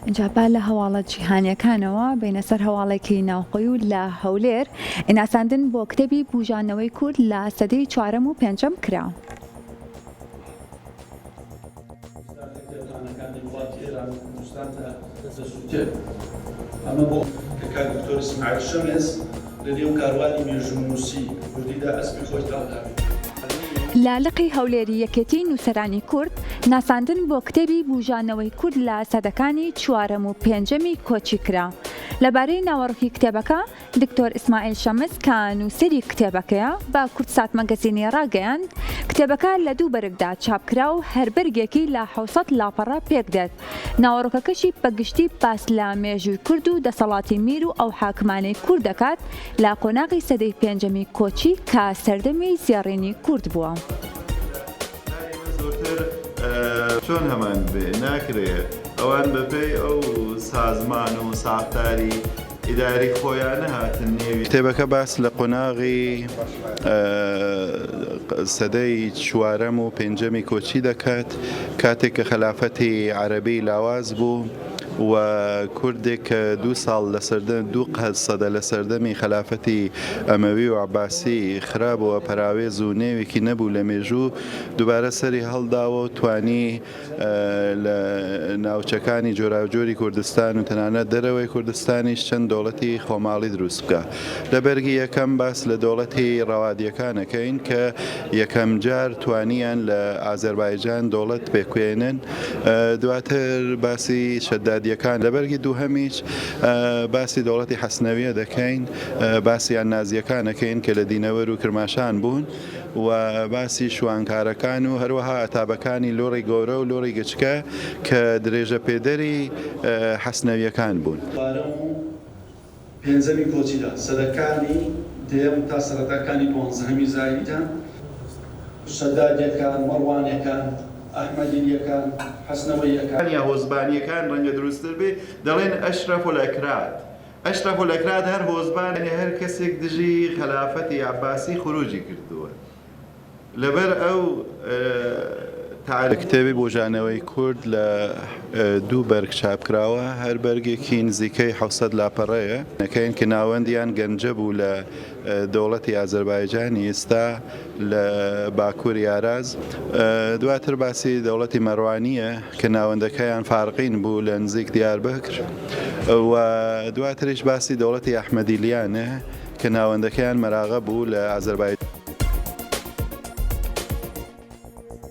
ئینجا با لە هەواڵە جیهانیەکانەوە بێینە سەر هەواڵێکی ناوخۆی و لە هەولێر ناساندن بۆ کتێبی بوژانەوەی کورد لە سەدەی چوارەم و پێنجەم کرا. ئەمە بۆ کە کاک دکتۆر ئیسماعیل شەمێس لە نێو کاروانی مێژوونووسی کوردیدا ئەسپی خۆی تاو دابێ. لە لقی هەولێری یەکێتی نووسەرانی کورد، ناساندن بۆ کتێبی بووژانەوەی کورد لە سەدەکانی چوارەم و پێنجەمی کۆچی کرا. لەبارەی ناوەڕۆکی کتێبەکە، دکتۆر ئیسماعیل شەمس کە نووسەری کتێبەکەیە، بە کوردسات مەگەزینی ڕاگەیاند، کتێبەکە لە دوو بەرگدا چاپکرا و هەر بەرگێکی لە 700 لاپەڕە پێکدێت. ناوەڕۆکەکەشی بە گشتی باس لە مێژووی کورد و دەسەڵاتی میر و ئەو حاکمانەی کورد دەکات لە قۆناغی سەدەی پێنجەمی کۆچی کە سەردەمی زێڕینی کورد بووە. زۆرتر چۆن هەمان بێ ناکرێ ئەوان بەپێی ئەو سازمان و ساختاری ئیداری خۆیان نەهاتن نێوی. کتێبەکە باس لە قۆناغی سەدەی چوارەم و پێنجەمی کۆچی دەکات، کاتێک کە خەلافەتی عەرەبی لاواز بوو و کوردێک کە دوو ساڵ لە سەردەم دوو سەدە لە سەردەمی خەلافەتی ئەمەوی و عەباسی خرابووە پەراوێز و نێوێکی نەبوو لە مێژوو دووبارە سەری هەڵداوە و توانی لە ناوچەکانی جۆراوجۆری کوردستان و تەنانەت دەرەوەی کوردستانیش چەند دەوڵەتی خۆماڵی دروست بکا. لە بەرگی یەکەم باس لە دەوڵەتی ڕەوادییەکان ئەکەین کە یەکەم جار توانیان لە ئازەربایجان دەوڵەت پێکبێنن، دواتر باسی شەدادییەکان، لە بەرگی دووهەمیش باسی دەوڵەتی حەسنەویە دەکەین، باسی ئەننازییەکان ئەکەین کە لە دینەوەر و کرماشان بوون. و باسی شوانکارەکان و هەروەها ئەتابەکانی لوڕی گەورە و لوڕی گچکە کە درێژەپێدەری حەسنەوییەکان بوون. چوارەم و پێنجەمی کۆچیدا، سەدەکانی دەیەم تا سەرەتاکانی دوانزەهەمی زایینیدا، شەدادیەکان، مەڕوانیەکان، ئەحمەدییەکان، حەسنەوەییەکان. یا هۆزبانییەکان ڕەنگە دروستتر بێ، دەڵێن ئەشرەف الاکراد، ئەشرەف الاکراد هەر هۆزبان یانی هەر کەسێک دژی خەلافەتی عەباسی خروجی کردووە لەبەر ئەو تاریخ. کتێبی بوژانەوەی کورد لە دوو بەرگ چاپ کراوە، هەر بەرگێکی نزیکەی 700 لاپەڕەیە. نەکەین کە ناوەندیان گەنجە بوو لە دەوڵەتی ئازەربایجانی ئیستا لە باکووری ئاراز. دواتر باسی دەوڵەتی مەروانییە کە ناوەندەکەیان فارقین بوو لە نزیک دیاربەکر و دواتریش باسی دەوڵەتی ئەحمەدیلیانە کە ناوەندەکەیان مەراغە بوو لە ئازەربایجان.